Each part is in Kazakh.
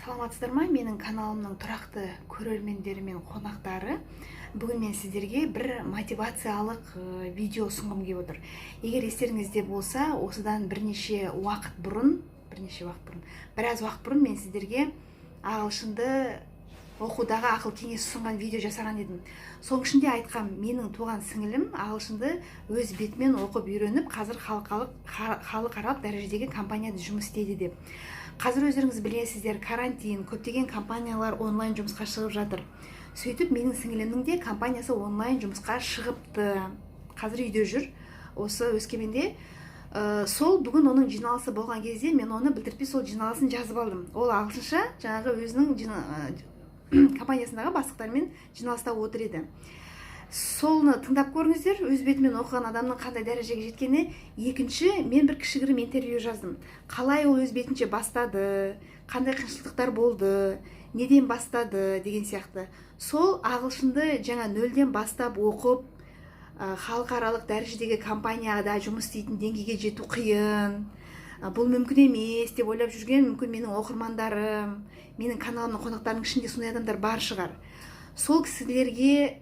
Саламатсыздар ма, менің каналымның тұрақты көрермендері мен қонақтары! Бүгін мен сіздерге бір мотивациялық видео ұсынғым келіп отыр. Егер естеріңізде болса, осыдан бірнеше уақыт бұрын, біраз уақыт бұрын мен сіздерге ағылшынды оқудағы ақыл кеңес ұсынған видео жасаған едім. Соның ішінде айтқам, менің туған сіңілім ағылшынды өз бетімен оқып үйреніп, қазір халықаралық дәрежедегі компанияда жұмыс істейді деп. Қазір өздеріңіз білесіздер, карантин, көптеген компаниялар онлайн жұмысқа шығып жатыр. Сөйтіп, менің сіңілімнің де компаниясы онлайн жұмысқа шығыпты, қазір үйде жүр, осы Өскеменде. Сол бүгін оның жиналысы болған кезде мен оны білдіртпей сол жиналысын жазып алдым. Ол ағылшынша жаңағы өзінің компаниясындағы бастықтармен жиналыста отыр еді. Соны тыңдап көріңіздер, өз бетімен оқыған адамның қандай дәрежеге жеткені. Екінші, мен бір кішігірім интервью жаздым: қалай ол өз бетінше бастады, қандай қиыншылықтар болды, неден бастады деген сияқты. Сол ағылшынды жаңа нөлден бастап оқып, халықаралық дәрежедегі компанияда жұмыс істейтін деңгейге жету қиын, бұл мүмкін емес деп ойлап жүрген, мүмкін, менің оқырмандарым, менің каналымның қонақтарының ішінде сондай адамдар бар шығар. Сол кісілерге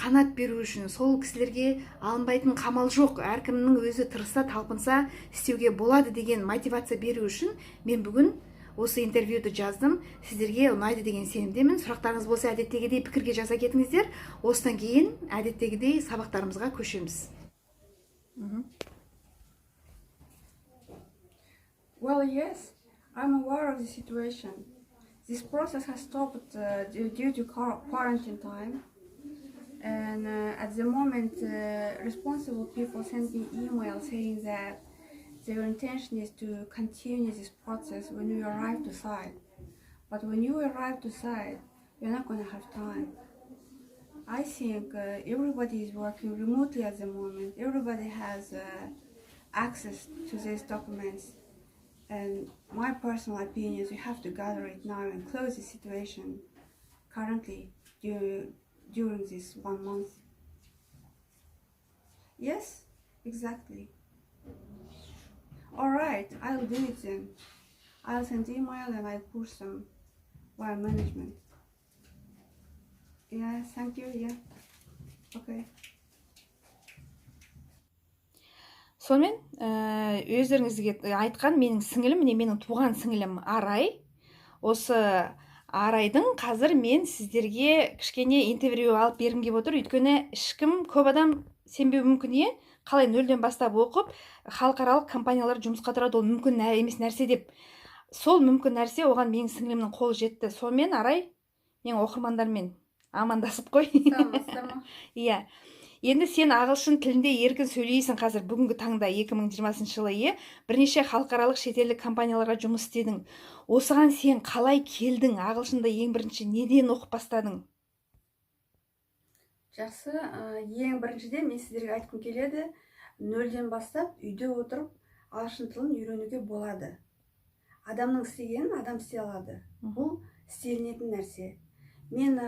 қанат беру үшін, сол кісілерге алынбайтын қамал жоқ, әркімнің өзі тырысса, талпынса, істеуге болады деген мотивация беру үшін мен бүгін осы интервьюді жаздым. Сіздерге ұнайды деген сенімдемін. Сұрақтарыңыз болса, әдеттегідей пікірге жаза кетіңіздер. Осыдан кейін әдеттегідей сабақтарымызға көшеміз. Well, yes, I'm aware of the situation. This process has stopped due to quarantine time. And at the moment, responsible people sent me email saying that their intention is to continue this process when we arrive to site. But when you arrive to site, you're not going to have time. I think everybody is working remotely at the moment. Everybody has access to these documents. And my personal opinion is we have to gather it now and close the situation currently during this one month. Yes, exactly. All right, I'll do it then. I'll send email and I'll push them via management. Yeah, thank you. Yeah. Okay. Сонымен, өздеріңізге айтқан менің сіңілім, міне, менің туған сіңілім Арай. Осы Арайдың қазір мен сіздерге кішкене интервью алып бергім келіп отыр, өйткені ешкім, көп адам сенбеуі мүмкін, иә, қалай нөлден бастап оқып, халықаралық компаниялар жұмысқа тұрады, ол мүмкін емес нәрсе деп. Сол мүмкін нәрсе, оған менің сіңілімнің қолы жетті. Сонымен, Арай, менің оқырмандармен амандасып қой. Саламатсыздар ма? Иә, енді сен ағылшын тілінде еркін сөйлейсің қазір, бүгінгі таңда, 2020 жылы, иә, бірнеше халықаралық шетелдік компанияларға жұмыс істедің. Осыған сен қалай келдің? Ағылшынды ең бірінші неден оқып бастадың? Жақсы, ең біріншіден мен сіздерге айтқым келеді: нөлден бастап үйде отырып ағылшын тілін үйренуге болады. Адамның істегенін адам істей алады. Бұл істелінетін нәрсе. Мен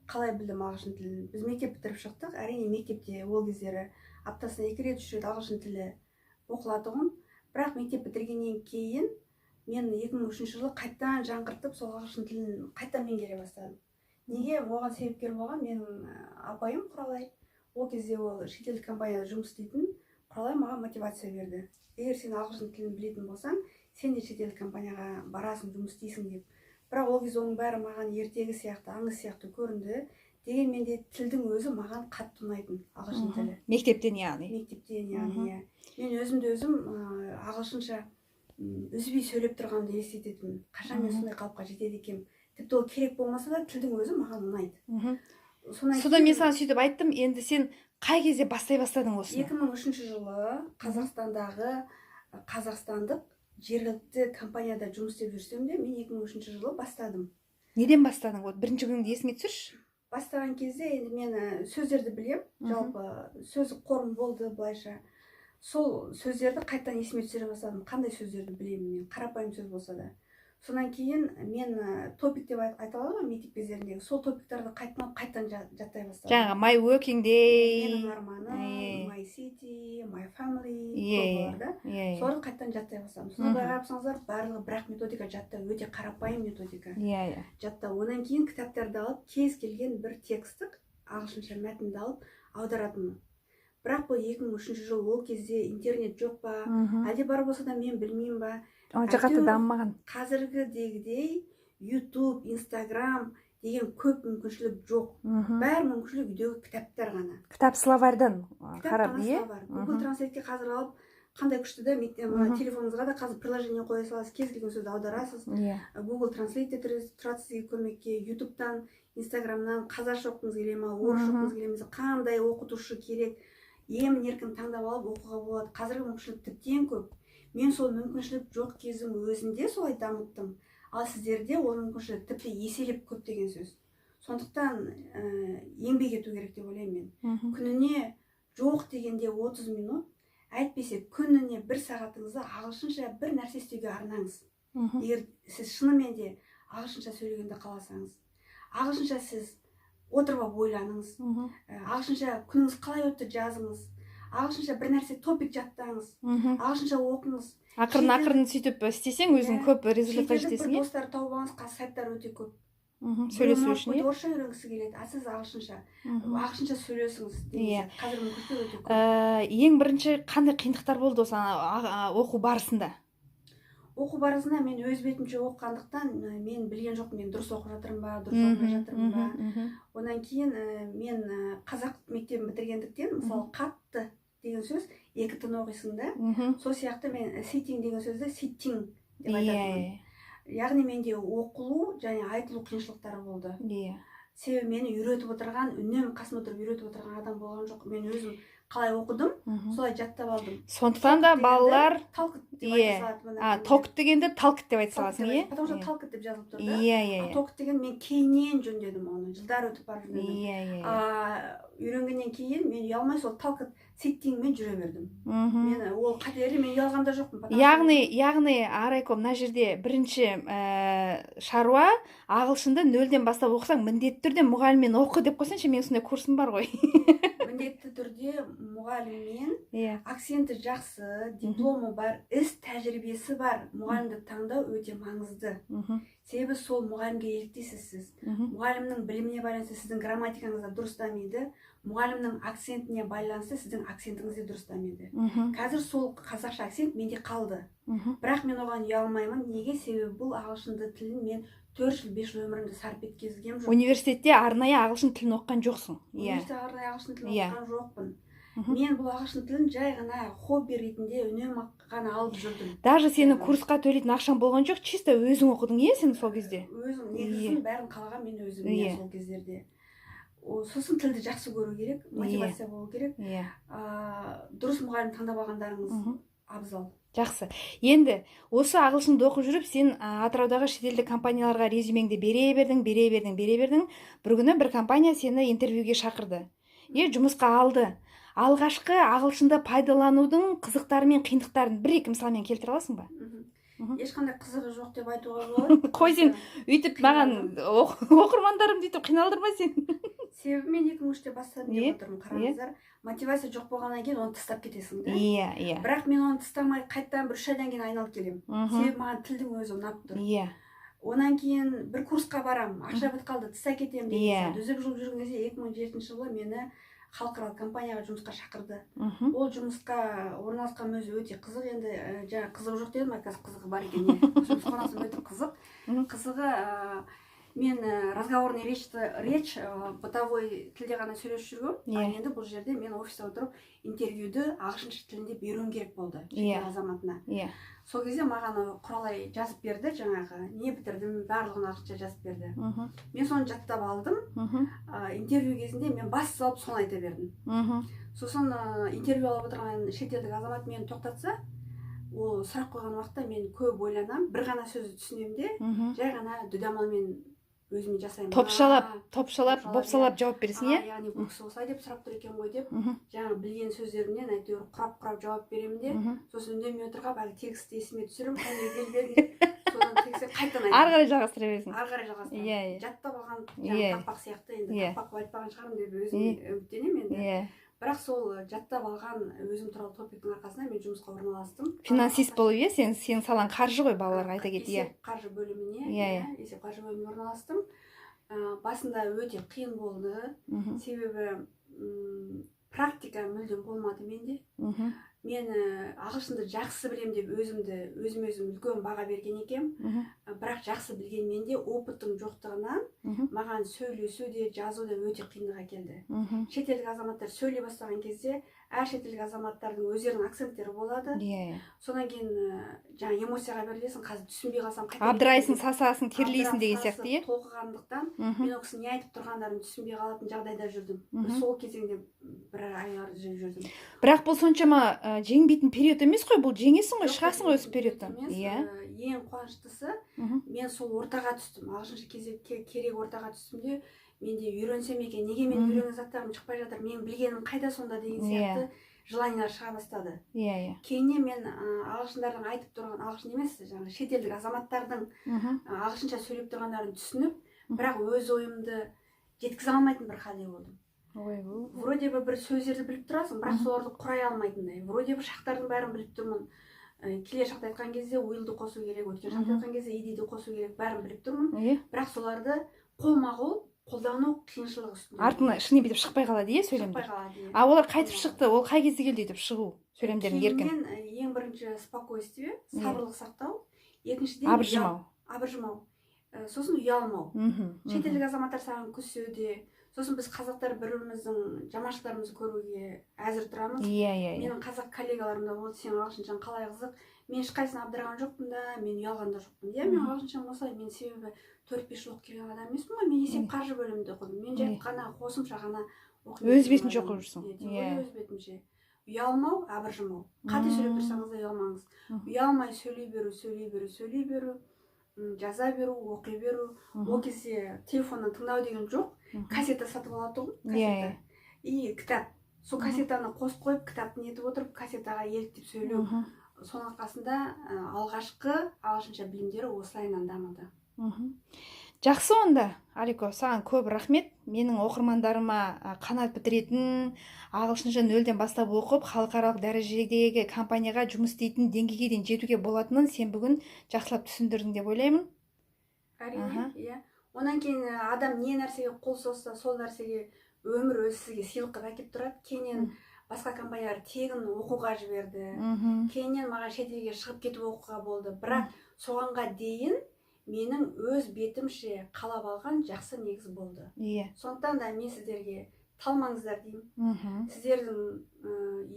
қалай білдім ағылшын тілін? Біз мектеп бітіріп шықтық. Әрине, мектепте ол кездері аптасына екі рет, үш рет ағылшын тілі оқылатұғын. Бірақ мектеп бітіргеннен кейін мен 2003 жылы қайтадан жаңғыртып, сол ағылшын тілін қайтадан меңгере бастадым. Неге? Оған себепкер болған менің апайым Құралай. Ол кезде ол шетелдік компанияда жұмыс істейтін. Құралай маған мотивация берді: егер сен ағылшын тілін білетін болсаң, сен де шетелдік компанияға барасың, жұмыс істейсің деп. Бірақ ол кезде оның бәрі маған ертегі сияқты, аңыз сияқты көрінді. Дегенмен де тілдің өзі маған қатты ұнайтын, ағылшын тілі. Мектептен, яғни. Мектептен, яғни, иә. Мен өзімді өзім ағылшынша үзбей сөйлеп тұрғанымды елестететінмін. Қашан мен сондай қалыпқа жетеді екенмін? Тіпті ол керек болмаса да, тілдің өзі маған ұнайды. Содан Содан мен кейін саған сөйтіп айттым. Енді сен қай кезде бастай бастадың осыны? 2003 жылы Қазақстандағы, қазақстандық жергілікті компанияда жұмыс істеп жүрсем де, мен 2003 жылы бастадым. Неден бастадың? Вот бірінші күніңді есіңе түсірші. Бастаған кезде енді мен сөздерді білем, жалпы сөздік қорым болды былайша. Сол сөздерді қайтадан есіме түсіре бастадым: қандай сөздерді білемін мен, қарапайым сөз болса да. Содан кейін мен топик деп айта аламын ғой, мектеп кездеріндегі сол топиктарды қайтадан алып, қайтадан жаттай бастадым. Жаңағы my working day. Менің арманым, my city, my family, көп олар да. иә иә Соларды қайтадан жаттай бастадым. Сосын былай қарап тұрсаңыздар, барлығы бір-ақ методика жаттау, өте қарапайым методика иә иә жаттау. Одан кейін кітаптарды алып, кез келген бір текстті, ағылшынша мәтінді алып аударатынмын. Бірақ бұл 2003 жыл, ол кезде интернет жоқ па, әлде бар болса да мен білмеймін ба, Онша қатты әйтеуір дамымаған. Қазіргідегідей Ютуб, Инстаграм деген көп мүмкіншілік жоқ. Бәр мүмкіншілік үйдегі кітаптар ғана. Кітап, словарьдан Кітап қарап, қана, иә. словарь. Google Translate қазір алып, қандай күшті да. Мына телефоныңызға да қазір приложение қоя саласыз, кез келген сөзді аударасыз. Google Translate те тұрады сізге көмекке. Ютубтан, Инстаграмнан қазақша оқығыңыз келе ма, орысша оқығыңыз келе ме, қандай оқытушы керек, емін еркін таңдап алып оқуға болады. Қазіргі мүмкіншілік тіптен көп. Мен сол мүмкіншілік жоқ кездің өзінде солай дамыттым, ал сіздерде ол мүмкіншілік тіпті еселеп көп деген сөз. Сондықтан еңбек ету керек деп ойлаймын мен. Күніне жоқ дегенде 30 минут, әйтпесе күніне бір сағатыңызды ағылшынша бір нәрсе істеуге арнаңыз. Егер сіз шынымен де ағылшынша сөйлегенді қаласаңыз, ағылшынша сіз отырып алып ойланыңыз, ағылшынша күніңіз қалай өтті жазыңыз, ағылшынша бір нәрсе, топик жаттаңыз, ағылшынша оқыңыз. Ақырын ақырын сөйтіп істесең, өзің көп результатқа Шетелдік жетесің, бір иә. достар тауып алыңыз, қазір сайттар өте көп. Сөйлесу Біреу үшін, может иә. орысша үйренгісі келеді, а сіз ағылшынша. Ағылшынша сөйлесіңіз деген сияқты. Қазір мүмкіншілік өте көп. Ең бірінші қандай қиындықтар болды осы оқу барысында? Оқу барысында мен өз бетімше оқығандықтан, мен білген жоқпын, мен дұрыс оқып жатырмын ба, дұрыс оқымай жатырмын ба. Одан кейін мен қазақ мектебін бітіргендіктен, мысалы, қатты деген сөз екі т оқисың да, сол сияқты мен sitting деген сөзді sitting деп айтатынмын. Яғни менде оқылу және айтылу қиыншылықтары болды. Себебі мені үйретіп отырған, үнемі қасымда отырып үйретіп отырған адам болған жоқ. Мен өзім қалай оқыдым, солай жаттап алдым. Сондықтан да Дегенді балалар talked деп айта салады мына. Talked дегенді talked деп айта Talked саласың, деп иә. Потому что talked деп жазылып тұр да. иә иә А talked деген мен кейіннен жөндедім, оны жылдар өтіп барып жөндедім. иә иә А үйренгеннен кейін мен ұялмай сол talked, sitting мен жүре бердім. Мен ол қателерден мен ұялған да жоқпын, потому что Яғни Арайко, мына жерде бірінші шаруа: ағылшынды нөлден бастап оқысаң, міндетті түрде мұғаліммен оқы деп қойсаңшы. Менің сондай курсым бар ғой. Міндетті түрде мұғаліммен, акценті жақсы, дипломы бар, іс тәжірибесі бар мұғалімді таңдау өте маңызды. Себебі сол мұғалімге еліктейсіз сіз. Мұғалімнің біліміне байланысты сіздің грамматикаңыз да дұрыс дамиды, мұғалімнің акцентіне байланысты сіздің акцентіңіз де дұрыс дамиды. Қазір сол қазақша акцент менде қалды, бірақ мен оған ұялмаймын. Неге? Себебі бұл ағылшынды тілін мен 4 жыл, 5 жыл өмірімді сарп еткізгем жоқ. Университетте арнайы ағылшын тілін оқыған жоқсың, иә? Университетте арнайы ағылшын тілін оқыған жоқпын. Мен бұл ағылшын тілін жай ғана хобби ретінде үнемі ғана алып жүрдім. Даже сенің курсқа төлейтін ақшаң болған жоқ, чисто өзің оқыдың, иә, сен сол кезде? Өзім, негізін бәрін қалаған мен өзім, иә, сол кездерде. Сосын тілді жақсы көру керек, мотивация болу керек. Дұрыс мұғалім таңдап алғандарыңыз абзал. Жақсы, енді осы ағылшынды оқып жүріп, сен Атыраудағы шетелдік компанияларға резюмеңді бере бердің, бере бердің, бере бердің. Бір күні бір компания сені интервьюге шақырды, е, жұмысқа алды. Алғашқы ағылшынды пайдаланудың қызықтары мен қиындықтарын бір екі мысалмен келтіре аласың ба? Ешқандай қызығы жоқ деп айтуға болады. Қой, сен өйтіп маған оқырмандарымды өйтіп қиналдырма сен. Себебі мен 2003-те бастадым деп отырмын. Қараңыздар, мотивация жоқ болғаннан кейін оны тастап кетесің да. иә иә Бірақ мен оны тастамай, қайтадан бір 3 айдан кейін айналып келемін. Себебі маған тілдің өзі ұнап тұр. Одан кейін бір курсқа барамын, ақша бітіп қалды, тастап кетемін деген сияқты. Үзіп жұлып жүрген кезде 2007 жылы мені халықаралық компанияға жұмысқа шақырды. Ол жұмысқа орналасқаным өзі өте қызық енді. Жаңа қызығы жоқ дедім, а қазір қызығы бар екен, иә. Жұмысқа орналасқаным өте қызық. Қызығы, мен разговорный речь, бытовой тілде ғана сөйлесіп жүргенмін. Ал енді бұл жерде мен офиста отырып интервьюді ағылшынша тілінде беруім керек болды шетел азаматына. Сол кезде маған ол Құралай жазып берді, жаңағы не бітірдім, барлығын ағылшынша жазып берді. Мен соны жаттап алдым. Интервью кезінде мен бас салып соны айта бердім. Сосын интервью алып отырған шетелдік азамат мені тоқтатса, ол сұрақ қойған уақытта мен көп ойланамын, бір ғана сөзді түсінемін де, жай ғана дүдамалмен өзіме жасаймын. Топшалап, А, топшалап, топшалап, бопсалап жауап бересің, иә. Яғни бұл кісі осылай деп сұрап тұр екен ғой деп, жаңағы білген сөздерімнен әйтеуір құрап құрап жауап беремін де, сосын үндемей отырып әлгі текстті есіме түсіремін, қай жерге келіп едім деп, содан текстті қайтадан Қайтадан Ары қарай жалғастыра бересің. Ары қарай жалғастырамын. Иә, иә. Жаттап алған жаңағы тақпақ сияқты енді, тақпақ қылып айтпаған шығармын деп өзім үміттенемін енді. Бірақ сол жаттап алған өзім туралы топиктің арқасында мен жұмысқа орналастым. Финансист болып, иә, сен, сенің салаң қаржы ғой, балаларға айта кет, иә. Есеп қаржы бөліміне, Иә, иә, есеп қаржы бөліміне орналастым. Басында өте қиын болды, себебі практика мүлдем болмады менде. Мен ағылшынды жақсы білемін деп өзімді өзіме өзім үлкен баға берген екенмін. Бірақ жақсы білгенмен де, опыттың жоқтығынан маған сөйлесу де, жазу да өте қиындық әкелді. Шетелдік азаматтар сөйлей бастаған кезде, әр шетелдік азаматтардың өздерінің акценттері болады. иә иә Содан кейін жаңа эмоцияға берілесің, қазір түсінбей қалсам қайтемін Абдырайсың, деп. сасасың, терлейсің Абдырап, деген сасып, сияқты, иә. Толқығандықтан мен ол кісінің не айтып тұрғандарын түсінбей қалатын жағдайда жүрдім. Сол кезеңде бір айлар жүрдім. Бірақ бұл соншама жеңбейтін период емес қой, бұл жеңесің ғой, Жоқ, шығасың ғой осы жеңбейтін периодтан. емес. Ең қуаныштысы, мен сол ортаға түстім, ағылшынша кезекке керек ортаға түстім де, менде үйренсем екен, неге мен үйренген заттарым шықпай жатыр, менің білгенім қайда сонда деген сияқты желаниялар шыға бастады. иә иә Кейіннен мен ағылшындардың айтып тұрған, ағылшын емес, жаңағы шетелдік азаматтардың ағылшынша сөйлеп тұрғандарын түсініп, бірақ өз ойымды жеткізе алмайтын бір халде болдым. Ойбу. Вроде бы бір сөздерді біліп тұрасың, бірақ соларды құрай алмайтындай. Вроде бы шақтардың бәрін біліп тұрмын. Келер шақта айтқан кезде will-ды қосу керек, өткен шақта айтқан кезде ed-ді қосу керек, бәрін біліп тұрмын, бірақ соларды қолма қол қолдану қиыншылық үстінде. Артына, ішіне бүйтіп шықпай қалады, иә, Шықпай сөйлемдер. қалады, иә. А олар қайтып шықты? Ол қай кезде келді өйтіп шығу сөйлемдердің еркін? Кейіннен ең бірінші спокойствие, сабырлық сақтау, екіншіден Абыржымау. Абыржымау. Сосын ұялмау. Шетелдік азаматтар саған күлсе де, сосын біз, қазақтар, бір біріміздің жаманшылықтарымызды көруге әзір тұрамыз. иә иә иә Менің қазақ коллегаларым да болды: «Сенің ағылшыншаң қалай қызық». Мен ешқайсысын абдыраған жоқпын да, мен ұялған да жоқпын, иә. Мен ағылшыншам осылай, мен себебі 4-5 жыл оқып келген адам емеспін ғой, мен есеп қаржы бөлімінде оқыдым, мен жай ғана қосымша ғана оқи Өз берген бетінше адаммын. оқып жүрсің. Иә, тем более өз бетімше. Ұялмау, абыржымау, қате сөйлеп тұрсаңыз да ұялмаңыз. Ұялмай сөйлей беру, сөйлей беру, сөйлей беру, жаза беру, оқи беру. Ол кезде телефоннан тыңдау деген жоқ, кассета сатып алатын тұғым, кассета и кітап. Сол кассетаны қосып қойып, кітапты нетіп отырып, кассетаға еліктеп сөйлеу. Соның арқасында алғашқы ағылшынша білімдері осылайынан дамыды. Жақсы онда, Алико, саған көп рахмет. Менің оқырмандарыма қанат бітіретін, ағылшынша нөлден бастап оқып, халықаралық дәрежедегі компанияға жұмыс істейтін деңгейге дейін жетуге болатынын сен бүгін жақсылап түсіндірдің деп ойлаймын. Әрине, иә. Одан кейін адам не нәрсеге қол созса, сол нәрсеге өмір өзі сізге сыйлық қылып әкеліп тұрады. Кейіннен басқа компаниялар тегін оқуға жіберді. Кейіннен маған шетелге шығып кетіп оқуға болды, бірақ соғанға дейін менің өз бетімше қалап алған жақсы негіз болды. Сондықтан да мен сіздерге талмаңыздар деймін. Сіздердің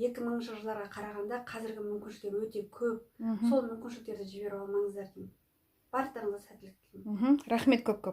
2000-жылдарға жылдарға қарағанда қазіргі мүмкіншіліктер өте көп. Сол мүмкіншіліктерді жіберіп алмаңыздар деймін. Барлықтарыңызға сәттілік тілеймін. Рахмет көп көп.